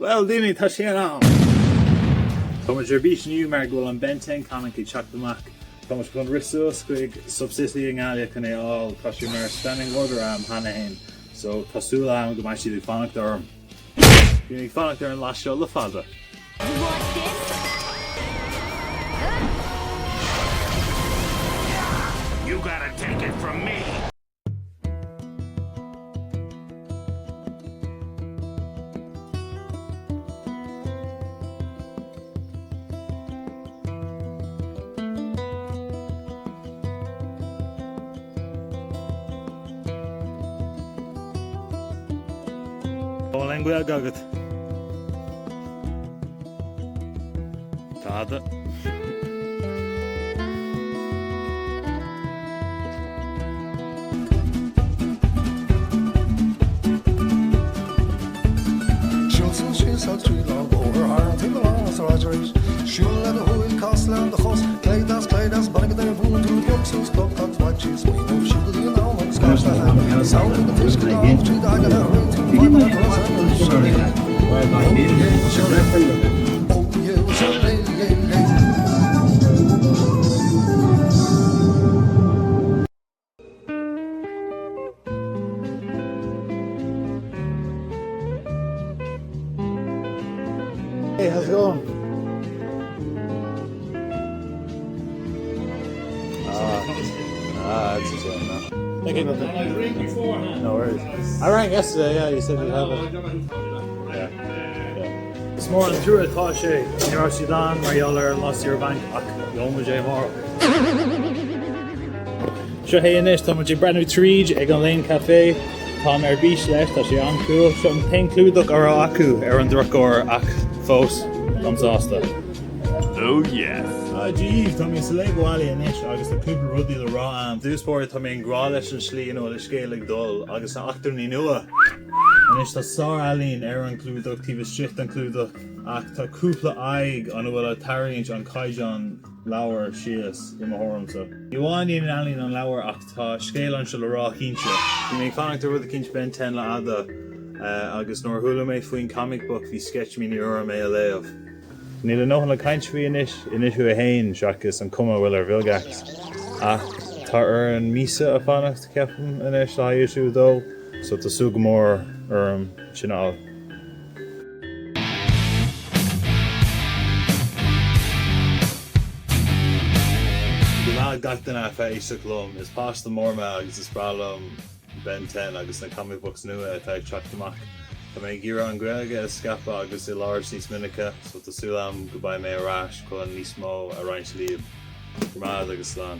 Bhuel, daoine, tá sé in am! Tá muid ar bís inniu mar go bhfuil an Ben Ten comic ag teacht amach. Tá muid chun rith suas chuig Subcity i nGaillimh chun é a fháil. Tá sé mar standing order a'm cheana fhéin, so tá súil a'm go mbeidh siad ag fanacht orm. Bhí mé ag fanacht ar an lá seo le fada. You gotta take it from me! An bhfuil aon Ghaeilge agat? Tada. Siúl suas síos thart tríd lár an bhóthair thar an taobh aláinn is ar ais arís. Siúl le do shúil, cas le do chos, clé deas clé deas, bainigh ar bhun tú beag suas cnoc agus faid síos smaoineamh siúl go dtí an abhainn agus scair isteach ann. Samhlaigh an t-uisce glan tríd aige le réitiú fadhbanna turas ar nós seo lé. Ó yeah seo lé. Ó yeah seo lé lé lé. Hey, how's it going? Ah, ah, it's a shame, man. Thank you. I rang beforehand. No worries. I rang yesterday, yeah, you said you'd have it. Yeah. Yeah. Is mór an trua atá sé, ní raibh siad ann mar gheall ar an lá saoire bainc ach gheobhaidh muid é amárach. Seo é anois, tá muid ag breathnú tríd ag an Lane Café. Táim ar bís leis, tá sé an-cool. Seo an t-aon clúdach a raibh acu ar an drochuair ach fós, táim sásta. Oh yes. Ah Dia daoibh, tá mé sa Lego Alley anois agus tá cúpla rudaí le rá a'm. Dtús báire tá mé i ngrá leis an slí ina bhfuil an scéal ag dul agus na eachtrannaí nua. Anois tá sár-ealaín ar an gclúdach, taobh istigh den chlúdach ach tá cúpla aghaidh an a bhfuil ag tarraingt an caighdeán leabhair síos i mo thuairimse. Ní amháin in ealaín an leabhair ach tá scéal anseo le rá cinnte. Bhí mé ag fanacht ar rud eicínt Ben 10 le fhada agus nuair a chuala mé faoin comic book bhí sceitimíní orm é a léamh. Níl a ndóthain le caint faoi anois in issue 1 seachas an cuma a bhfuil ar Vilgax. Ach tá orainn míosa a fanacht, ceapaim, anois le haghaidh issue 2, so tá súil go mór orm sin a fháil. Go raibh gach duine a bheith ag éisteacht liom. Is páiste mór mé agus is breá liom Ben 10 agus na comic books nua atá ag teacht amach. Tá mé ag iarraidh an Ghaeilge a scaipeadh agus í a labhairt níos minice, so tá súil agam go beidh mé ar ais chun níos mó a roinnt libh. Go raibh maith agus slán.